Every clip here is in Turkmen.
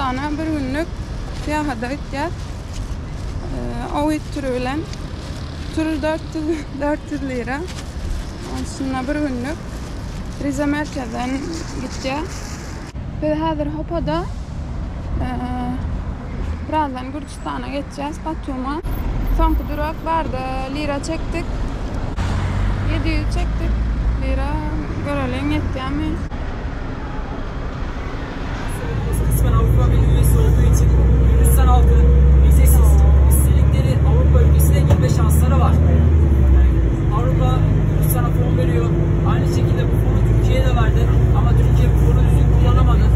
Gürjüstana bir günlük syýahata gitýäs. Owit tury bilen. Tur 400 400 lira. Aslynda bir günlük Rize merkezden gitýär. Biz häzir Hopada birazdan Gürjüstana geçýäs, Batuma. Soňky durak barda lira çekdik. 700 çekdik lira. Göreliň ýetýärmi? Kısmen Avrupa Birliği üyesi olduğu için Gürcistan halkının vizesiz istedikleri Avrupa ülkesine girme şansları var. Yani Avrupa Gürcistan'a fon veriyor. Aynı şekilde bu fonu Türkiye'ye de verdi. Ama Türkiye bu fonu düzgün kullanamadı.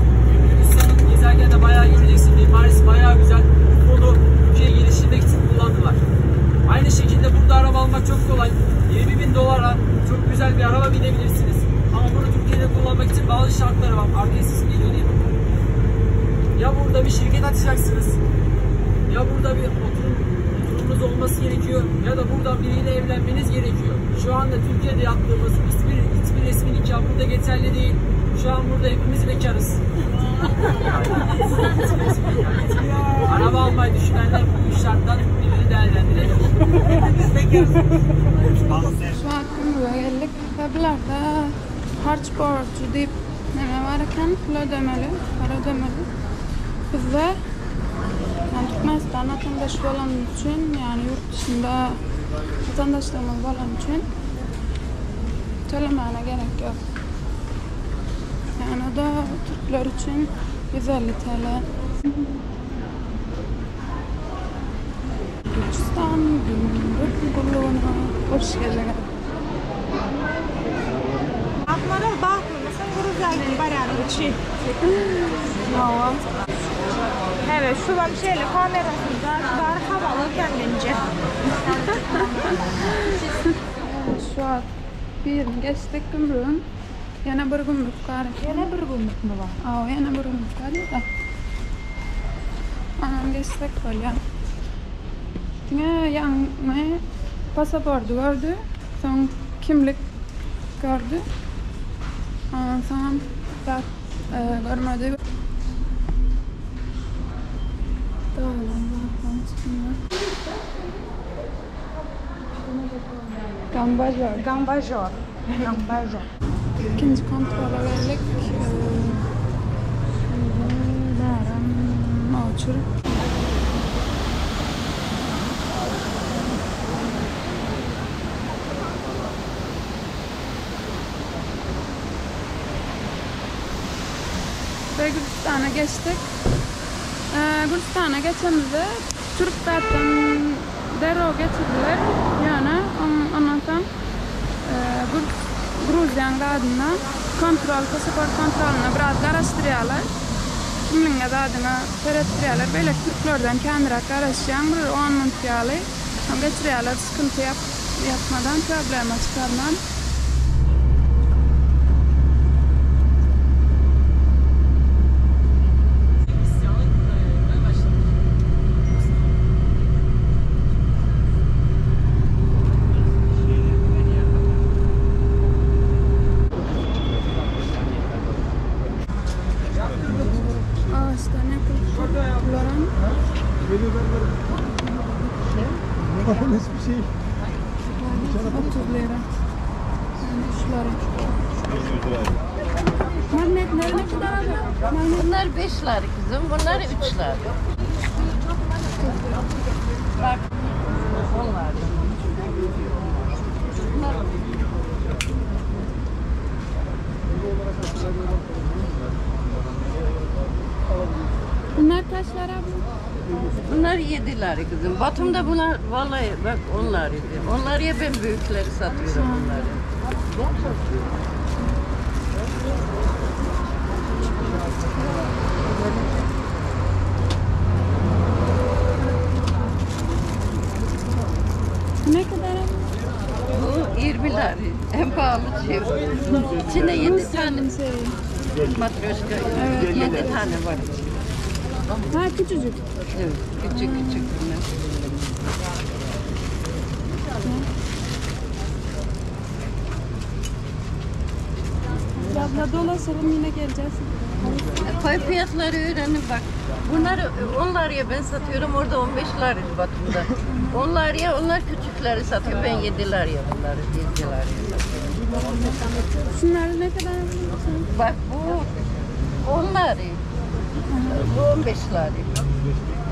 Gürcistan'ın gezerken de bayağı göreceksin. Mimarisi bayağı güzel. Bu fonu ülkeyi geliştirmek için kullandılar. Aynı şekilde burada araba almak çok kolay. 20 bin dolara çok güzel bir araba binebilirsiniz. Ama bunu Türkiye'de kullanmak için bazı şartları var. Arkaya sesim geliyor değil mi? Ya burada bir şirket açacaksınız. Ya burada bir oturum, oturumunuz olması gerekiyor. Ya da buradan biriyle evlenmeniz gerekiyor. Şu anda Türkiye'de yaptığımız hiçbir, hiçbir resmi nikah burada geçerli değil. Şu an burada hepimiz bekarız. Araba almayı düşünenler bu üç şarttan birini değerlendirebilir. Şu an gümrüge geldik. Ve bularda harç borcu diýip neme bar eken, pul ödemeli, para ödemeli. Bizde yani Türkmenistan vatandaşı bolan üçin, yani ýurt dışynda vatandaşlygymyz bolan üçin tölemäne gerek ýok. Yani o da türkler üçin 150 TL. Gürcistan gümrük gullugyna hoş geldiňiz. Akmaral bagtlymy sen Gruziýa gidip barýanyň üçin. Hawa. Evet, şulam şeýle kamerasyny da bary havaly eken bence. Şu wagt birini geçdik gümrügiň. Ýene bir gümrük bar eken. Ýene bir gümrükmi bar? Hawa, ýene bir gümrük bar ýa-da. Onam geçsek bolýar. Diňe ýaňy pasaporty gördi, soň kimlik gördi. Ondan soňam zat görmedi. Daglaň zatlaň üstünde. Gambajor. Gambajor. Gambajor. Ikinji kontrola geldik. Şimdi bärem oçur. Ve Gürcistana geçdik. Gürcistana geçemizde Türk zatdan derrew geçirdiler. Ýöne ondan soň Gruziýanyň zadyna kontrol, pasaport kontrolyna biraz garaşdyrýarlar. Kimligiňe zadyňa seretdirýärler. Beýleki türklerden känräk garaşýaň, bir on minut ýaly. Soň geçirýärler sıkynty ýapmadan, problema çykarman. Agaçdan ýapylypdyr bularam. 30 lira. Yani şulara. Magnetleri ne kadar abla? Magnet. Bunlar 5 lira kızım, bunlar 3 lira. Bak, onlar. Bunlar kaç lira abla? Bunlar 7 lira kızım. Batum'da bunlar vallahi bak onlar idi. Onlar ya ben büyükleri satıyorum bunları. Ne kadar abla? Bu 20 lira. En pahalı şey. İçinde 7 tane Şey. matryoşka. 7 tane var. Ha küçücük. Evet, küçük küçük bunlar. Abla dolaşalım yine geleceğiz. Koy fiyatları öğrenin bak. Bunları 10 liraya ben satıyorum orada 15 lira Batum'da. 10 liraya onlar küçükleri satıyor. Ben 7 liraya bunları 7 liraya satıyorum. Şunlar ne kadar? Bak bu 10 lira. Bu 15 lira.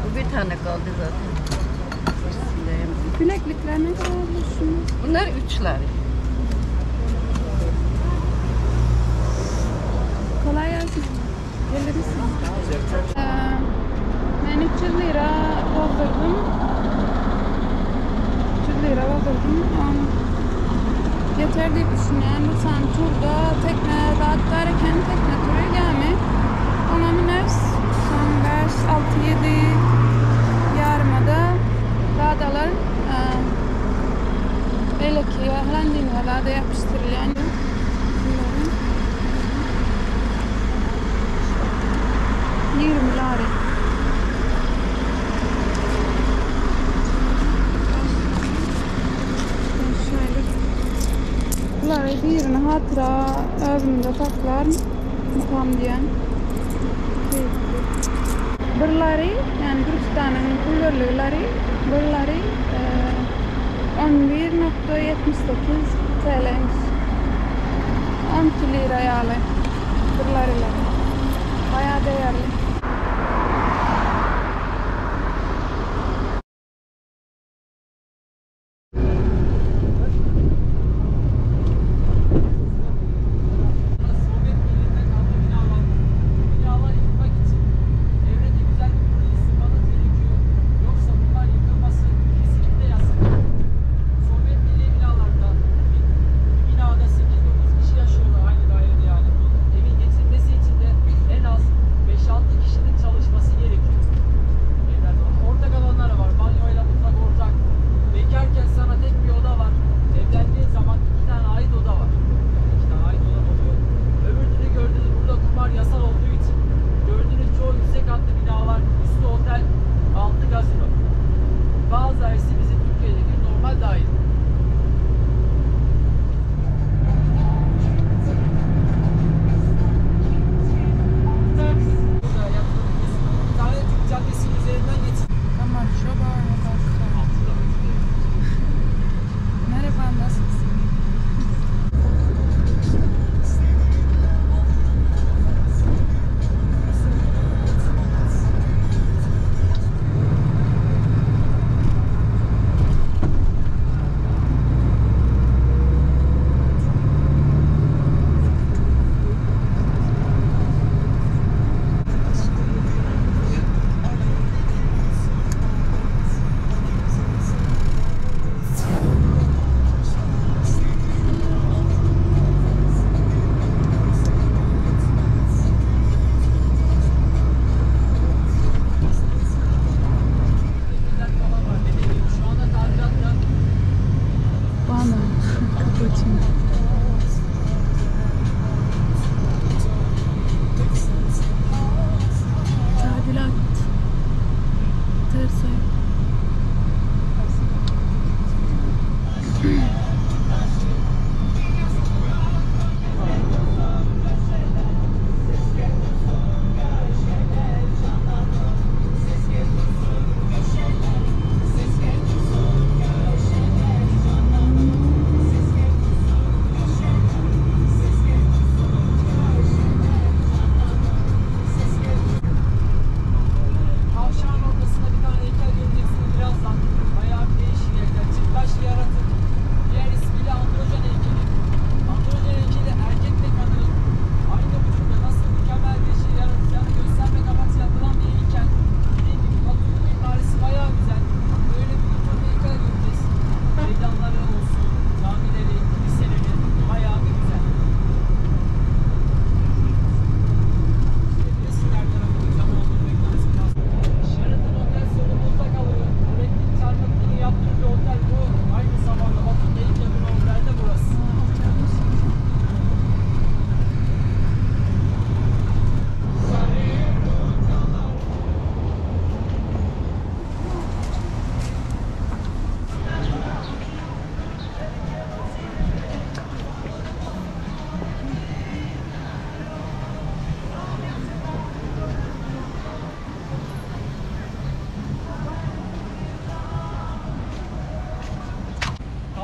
Bu bir tane kaldı zaten. Bismillahirrahmanirrahim. Bileklikler ne kadar şunlar? Bunlar 3 lira. Kolay gelsin. Gelir misin? Ee, ben 300 lira bozdurdum. 300 lira bozdurdum. Yeter diýip düşünýän bu san turda tekne zat bar eken tekne tury gämi. Oňa müneris. Soň 5, 6, 7 ýarymada zat alar. Beýleki hlandiniga zada ýapyşdyrylýan. 20 lari. Şöyle. Bulary birini hatyra özümde saklaryn. Mukam diýen. Keýpli. Bir lari, ýagny Gürjüstanyň pul birligi lari, bir lari 11.78 TL-miş. 12 lira ýaly bir lariler. Baýa değerli. Sovyet Birliği'nden kalma binalar. Bu binalar yıkmak için devlete güzel bir proje sunmanız gerekiyor. Yoksa bunlar yıkılması kesinlikle yasak. Sovyet Birliği binalarında bir, bir binada 8-9 kişi yaşıyorlar aynı dairede yani. Bu evin geçinmesi için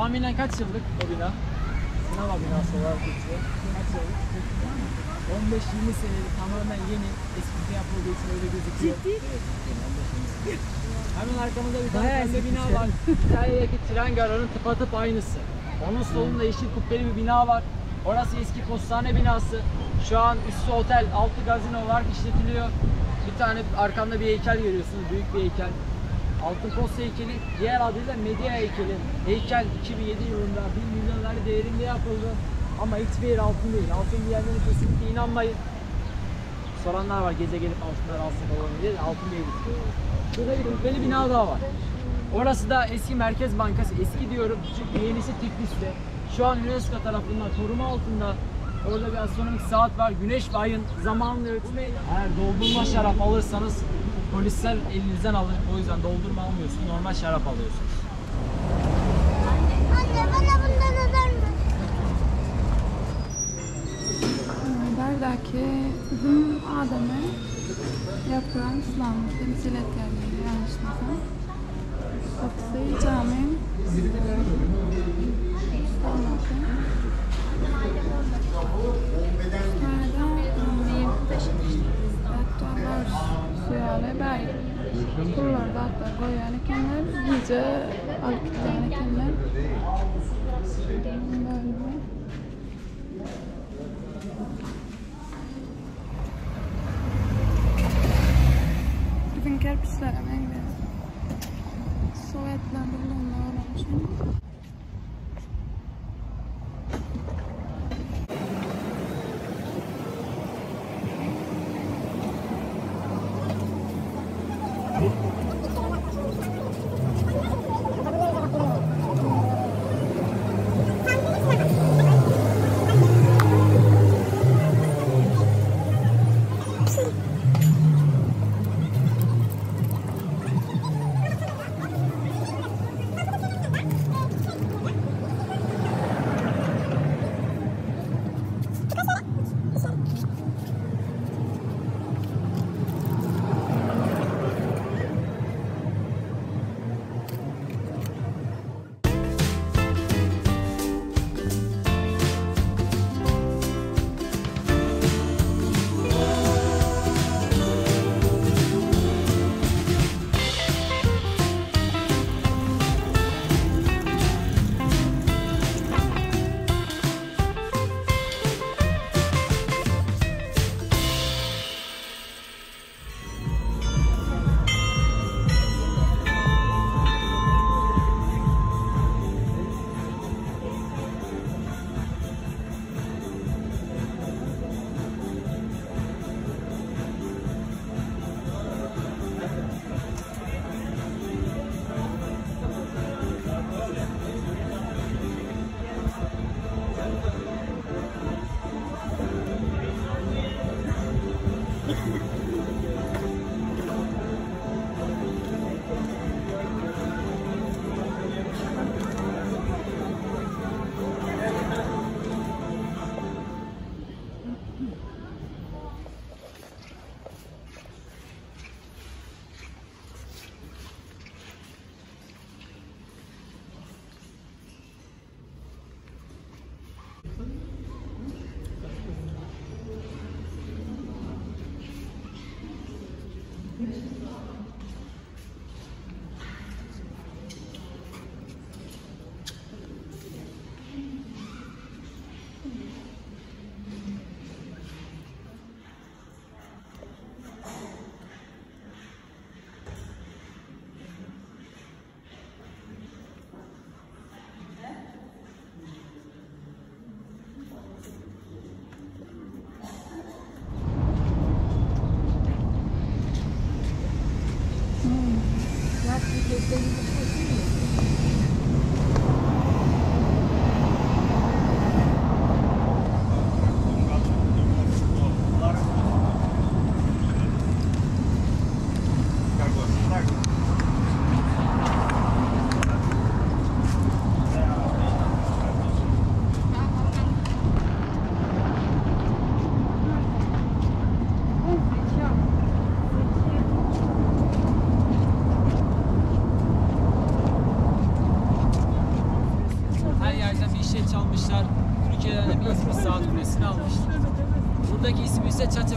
Tahminen kaç yıllık o bina? Sinema binası olarak geçiyor. Kaç yıllık? 15-20 senelik tamamen yeni. Eskiden yapıldığı için öyle gözüküyor. Ciddi? Evet, ciddi. 15-20 senelik. Hemen arkamızda bir tane pembe bina var. İtalya'daki tren garının tıpatıp aynısı. Onun solunda yeşil kubbeli bir bina var. Orası eski postane binası. Şu an üstü otel, altı gazino olarak işletiliyor. Bir tane arkamda bir heykel görüyorsunuz. Büyük bir heykel. Altın Posta heykeli, diğer adıyla Medea heykeli. Heykel 2007 yılında 1 milyon dolar değerinde yapıldı. Ama hiçbir yeri altın değil. Altın diyenlere kesinlikle inanmayın. Soranlar var gece gelip altınları alsak olur mu diye. Altın değil. Şurada bir kubbeli bina daha var. Orası da eski Merkez Bankası. Eski diyorum çünkü yenisi Tiflis'te. Şu an UNESCO tarafından koruma altında. Orada bir astronomik saat var. Güneş ve ayın zamanla ölçme. Eğer doldurma şarap alırsanız polisler elinizden alır. O yüzden doldurma almıyorsunuz. Normal şarap alıyorsunuz. Anne bana bundan alır mısın? Bärdäki üzüm adamy ýapyran yslamy temsil edýär diýdi ýalňyşmasam. Gapysy jamy stoldaky. Şu taýda ýaly bäri pullar zatlar goýýan ekenler, gije alyp gidýän ekenler. Bölümi. Biziň kerpiçlere meňzeýär. Sowetler döwründe bolan üçin.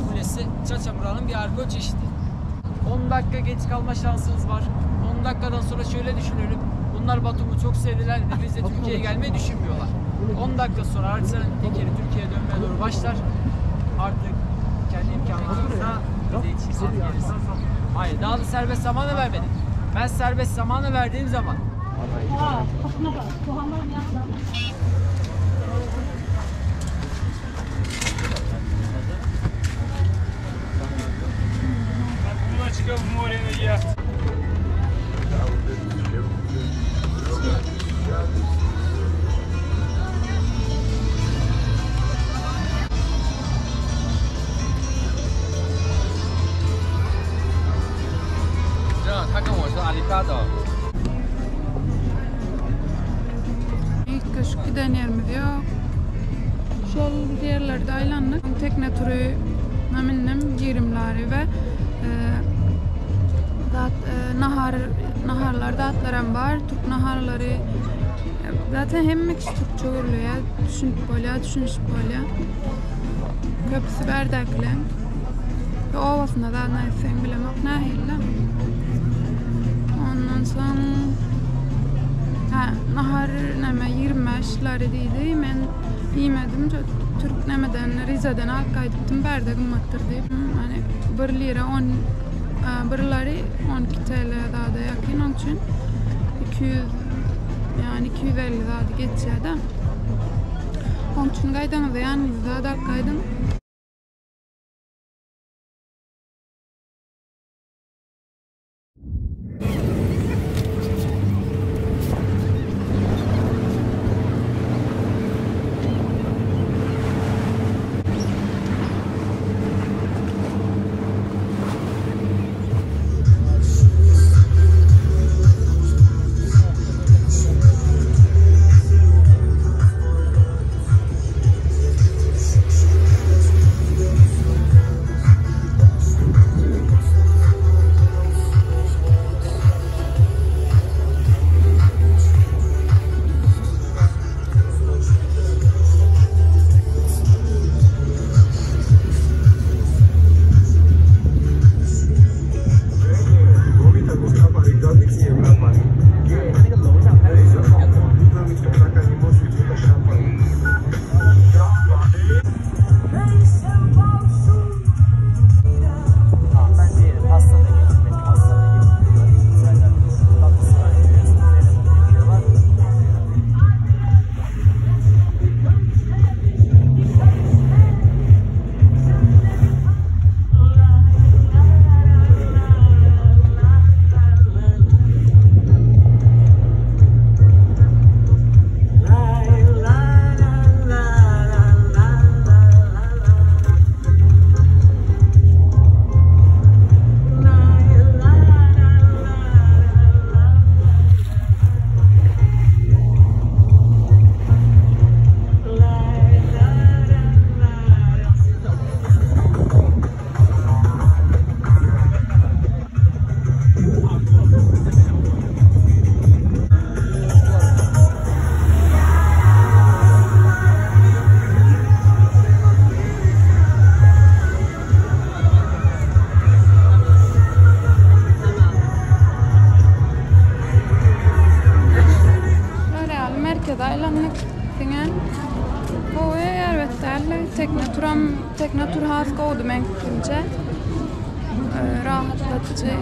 Çaça Kulesi. Çaça buranın bir argo çeşidi. 10 dakika geç kalma şansınız var. 10 dakikadan sonra şöyle düşünelim. Bunlar Batum'u çok sevdiler ve biz de Türkiye'ye gelmeyi düşünmüyorlar. 10 dakika sonra araçların tekeri Türkiye'ye dönmeye doğru başlar. Artık kendi imkanlarınızla vize için siz gelirsiniz. Hayır daha da serbest zamanı vermedim. Ben serbest zamanı verdiğim zaman Üýtgeşik giden ýerimiz ýok. Şol ýerlerde aýlandyk. Tekne turyna mindim, 20 lari we zat nahar naharlar zatlaram bar. Türk naharlary. Zaten hemme kişi türkçe gürleýär. Düşünip bolýar, düşünişip bolýar. Köpüsi bärdäkileň. Obasynda zat nätseň bilemok nähili. Ondan soň hä nahar näme 25 lari diýdi. Men iýmedim. Türk nämeden Rizeden alyp gaýdypdym. Bärde gymmatdyr diýip. Hani 1 lira 10 1 lari 12 TL zada ýakyn oň üçin 200 yani 250 zady geçýär-de. Oň üçin gaýdaňyzda ýanyňyzda zat alyp gaýdyň. Şular ýaly merkeze aýlandyk diňe. Gowy erbet däldi. Tekne turam, tekne tur has gowudy meň pikirimçe. Rahatladyjy.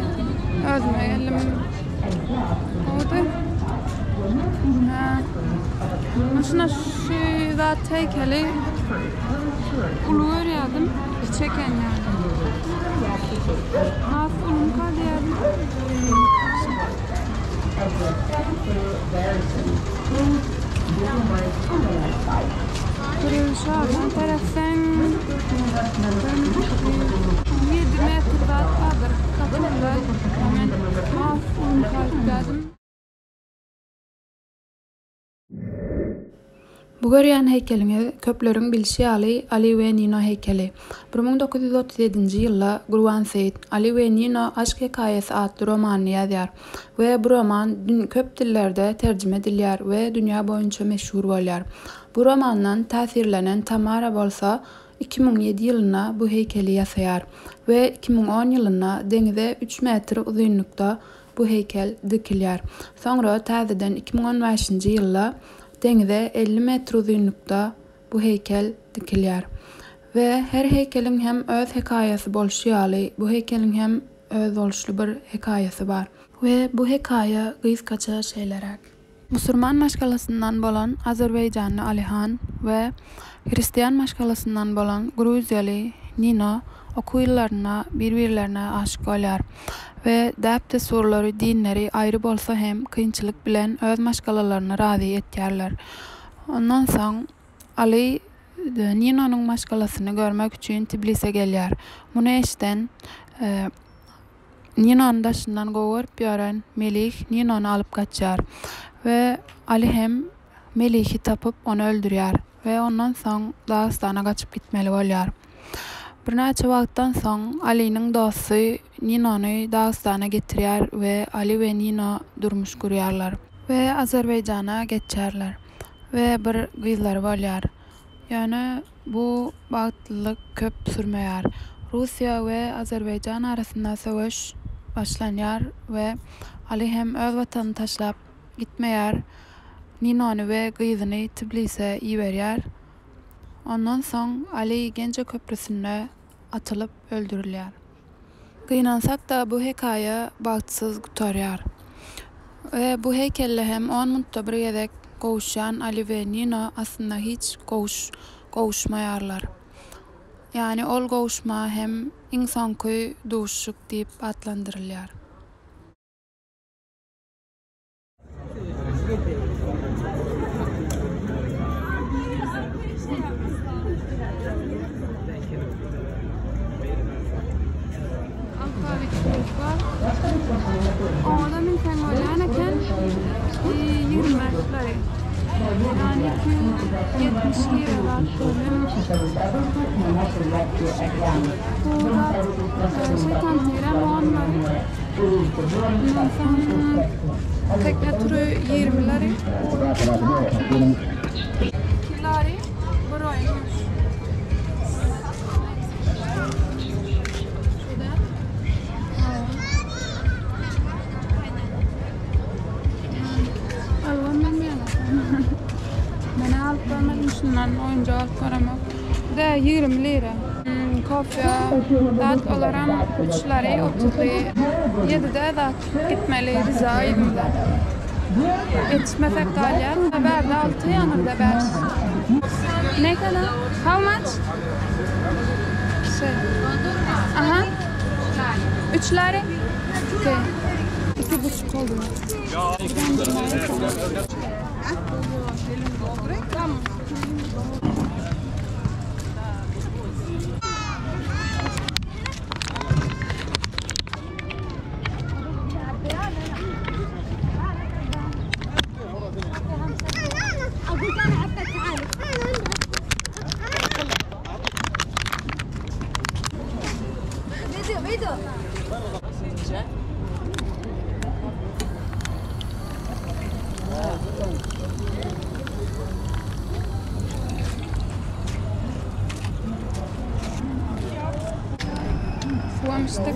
Özüme geldim. Gowudy. Şuna şu zat heýkeli uly görýärdim. Kiçi eken ýaly. Has ulumyka diýýärdim. Şuradan tarafdan 7 metr zat bardyr. Kapylar. Men has ulumyka diýýärdim. Bu görýän heýkeliňiz, köpleriň bilşi ýaly, Ali we Nino heýkeli. 1937-nji ýylda Gurban Seýit Ali we Nino aşk hekaýasy atly romanyny ýazýar we bu roman köp dillerde terjime edilýär we dünýä boýunça meşhur bolýar. Bu romandan täsirlenen Tamara bolsa. 2007 ýylynda bu heýkeli ýasaýar we 2010 ýylynda deňize üç metr uzynlykda bu heýkel dikilýär. Soňra täzeden 2015-nji ýylda deňize 50 metr uzynlykda bu heýkel dikilýär. We her heýkeliň hem öz hekaýasy bolşy ýaly, bu heýkeliň hem özboluşly bir hekaýasy bar. We bu hekaýa gysgaça şeýleräk. Musurman maşgalasyndan bolan azerbaýjanly Alihan we hristian maşgalasyndan bolan gruziýaly Nino okuw ýyllarynda bir-birlerine aşyk bolýar we däp-dessurlary, dinleri aýry bolsa hem kynçylyk bilen öz maşgalalaryny razy etýärler. Ondan soň Aly Ninonyň maşgalasyny görmek üçin Tbilise gelýär. Muny eşiden Ninony daşyndan gowy görüp ýören Melih Ninony alyp gaçýar we Aly hem Melihi tapyp ony öldürýär we ondan soň Dagystana gaçyp gitmeli bolýar. Birnäçe wagtdan soň Alynyň dosty Ninony Dagystana getirýär we Aly we Nino durmuş gurýarlar. We Azerbaýjana geçýärler we bir gyzlary bolýar. Ýöne bu bagtlylyk köp sürmeýär. Russiýa we Azerbaýjan arasynda söweş başlanýar we Aly hem öz watanyny taşlap gitmeýär, Ninony we gyzyny Tbilise iberýär. Ondan soň Aly Genje köprüsinde atylyp öldürilýär. Gynansak-da, bu hekaýa bagtsyz gutarýar. We bu heýkelde hem on minutda bir gezek gowuşýan Ali we Nino aslynda hiç gowuş gowuşmaýarlar. Ýagny ol gowuşma hem iň soňky duşuşyk diýip atlandyrylýar. Oňa-da münseň bolýan eken. 25 lary. Ýagny 270 lira zat boldy. Bu zat şeýtan tirem on lary. Ondan soň tekne tury 20 lary. 2 lary bir oýunmyş. Şurada. Alybam bilmeýän. Men alyp görmedim şundan oýunjak alyp göremok. De 20 lira. Kofe zat olaram 3 lari 30 li. 7-de zat gitmeli Riza yzymyza. Ýetişmesek galýar. Bärde 6, aňyrda 5. Ne kadar? How much? Şey. Aha. 3 lari. Okay. İki buçuk oldu. Tamam. Suwam içdik.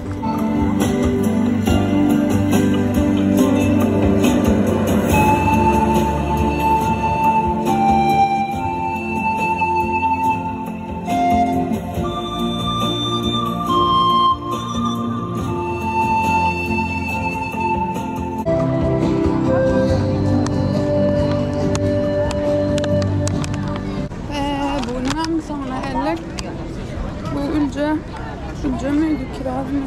Bu günüň soňuna geldik. Bu ülje, ülje miydi, kiraz mı?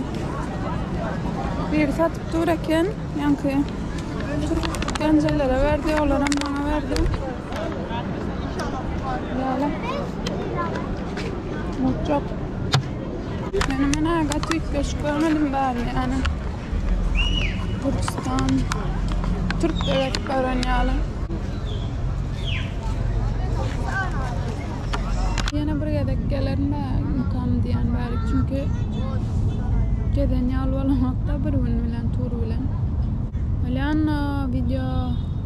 Biri satyp dur eken, ýaňky türk genjelere berdi, olaram maňa berdi. Ýaly. Mutjak. Ýöne men-ä gaty üýtgeşik görmedim bärini, ýani Gürjüstan türk döwlet gören ýaly. Ýene bir gezek gelerin bärikam diýen bärik çünki gezen ýaly bolanokda bir gün bilen tur bilen. Bolýan wideo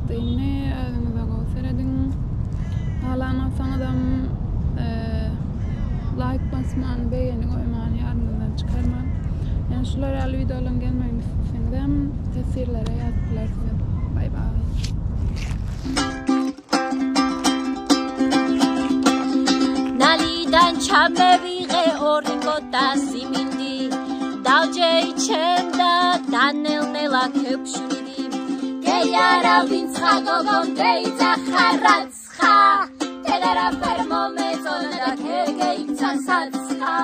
dyndy özüňize gowy serediň. Halan bolsaňyzam. Laýk basmany, beýeni goýmany ýadyňyzdan çykarmaň. Ýani şular ýaly wideolaryň gelmegini isleseňizem teswirlere ýazyp bilersiňiz. Baý baý. Nalidan ჩამევიღე ორი კოტა სიმინდი დავჯერი ჩემ და დანელ-ნელა ქეფშვრიდი გეი არა ვინც ხა გოგომ დეიძახა რაც ხა დედა რაფერ მომეწონა და ქეგეიქცა საცხა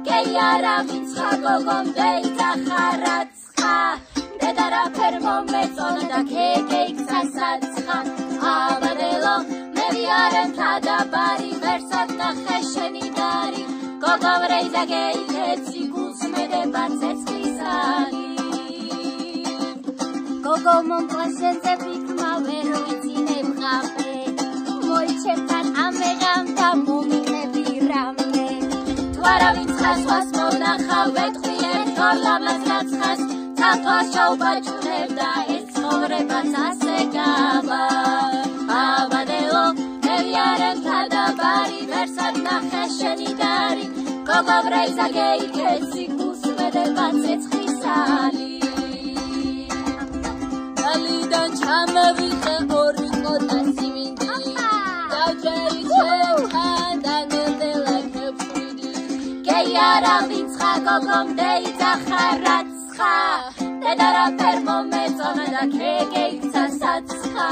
გეი არა ვინც ხა გოგომ დეიძახა რაც ხა დედა რაფერ მომეწონა და ქეგეიქცა საცხა აბადელო მე ვიარე მთა და ბარი ვერსად ნახე შენი დარი. გოგო ვრეიზა გეიქეცი გულს მედება ცეცხლისალი გოგო მომპლა შენზე ფიქრმა ვერ ვიცინებ ღამე. მოიჩემთან ამეღამ და მომიყები რამე. თუ არავინ ცხას სხვას მონახა ვეტყვი ერთ ორ ლამაზ რაცხას ცალთვალს ჩაუბაჩუნებ და ეს ცხოვრებაც ასე გავა. აბადელო მე ვიარე მთა და ბარი ვერსად ნახე შენი დარი. გოგო ვრეიზა გეიქეცი გულს მედება ცეცხლისალი ნალიდან ჩამოვიღე ორი კოტა სიმინდი. დავჯერი ჩემთან და ნელ-ნელა ქეფშვიდი გეი არა ვინც ხა გოგომ დეიძახა რაც ხა. დედა რაფერ მომეწონა და ქეგეიქცა საცხა.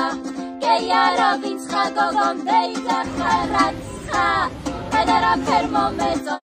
გეი არა ვინც ხა გოგომ დეიძახა რაც ხა. დედა რაფერ მომეწონა.